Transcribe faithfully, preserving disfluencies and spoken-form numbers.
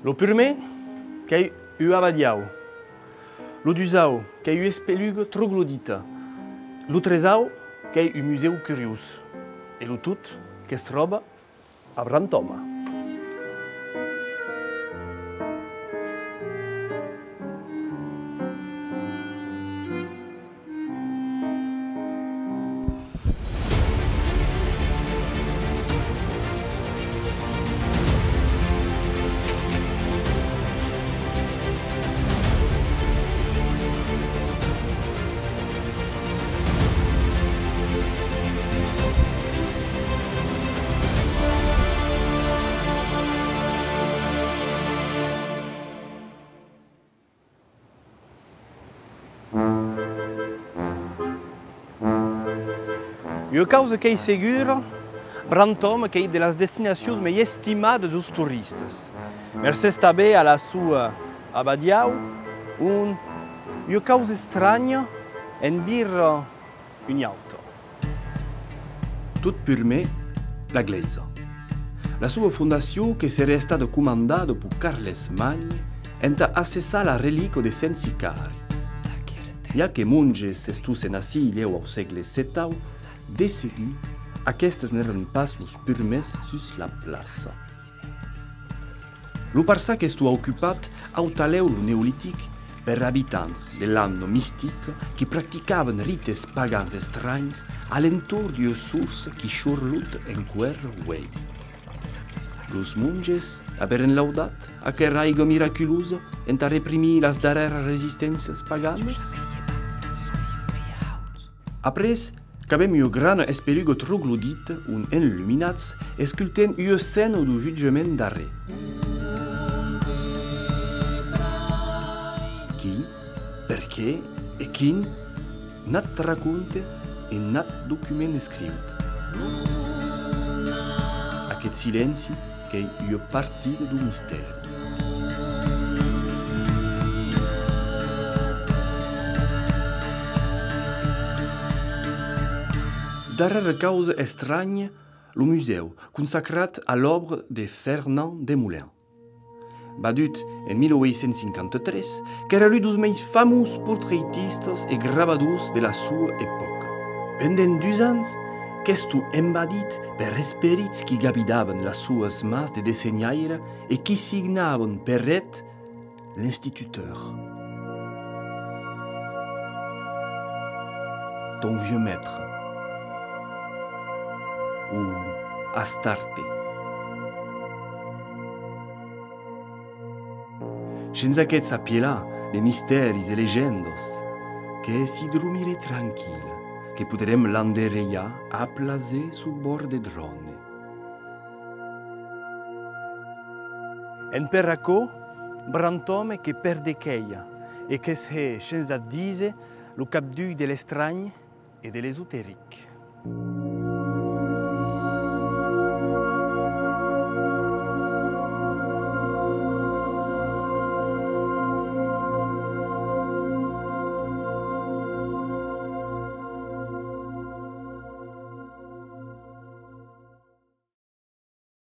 Lo purmèr qu'ei ua abadiau. Lo dusau qu'ei ua espeluga troglodita. Lo tresau qu'ei un musèu curiós. E lo tot que's tròba a Brantòma. Ua causa qu'ei segura, Brantòma qu'ei de las destinacions mei estimadas deus toristas. Mercés tanben a la sua abadiau, on ua causa estranha en vira ua auta. Tot purmèr, la glèisa. La sua fondacion que seré estada comandada per Carles Magne entà acessar la relica de Sent Sicari. Ja que monges s'estossen ací lhèu au sègle setau, de segur, aquestes n'èran pas los purmèrs sus la plaça. Lo parçan qu'estó ocupat autalèu lo Neolitic per abitants de l'Anno Mistic qui practicavan rites pagans estranhs a l'entorn d'ua sorça qui chorlot enqüèra uei. Los monges averén laudat aquera aiga miraculosa entà reprimir las darrèras resisténcias paganas? Après, qu'avem ua grana espeluga troglodita on, enluminats, escultèn ua scèna deu jutjament darrèr. Qui, perqué e quin, nat raconte e nat document escriut. Aqueth silenci qu'ei ua partida deu mistèri. Darrèra causa estranha, lo musèu consacrat a l'òbra de Fernand Desmoulins. Vadut en mila ueit cents cinquanta-tres, qu'èra l'un deus mei famós portraitistas e gravadors de la sua epòca. Pendent dus ans, qu'estó envadit per esperits qui gavidavan las suas mans de dessenhaire e qui signavan per eth l'instituteur, ton vieux maître, o Astarte. Shens aqueths apielar de mistèris e legendas, que s'i dromiré tranquil, que poderem landerejar a plaser suu bòrd deth Ròne. En per aquò, Brantòme que pèrde quèia e que's hè, shens at díser, lo capdulh de l'estranh e de l'esoteric.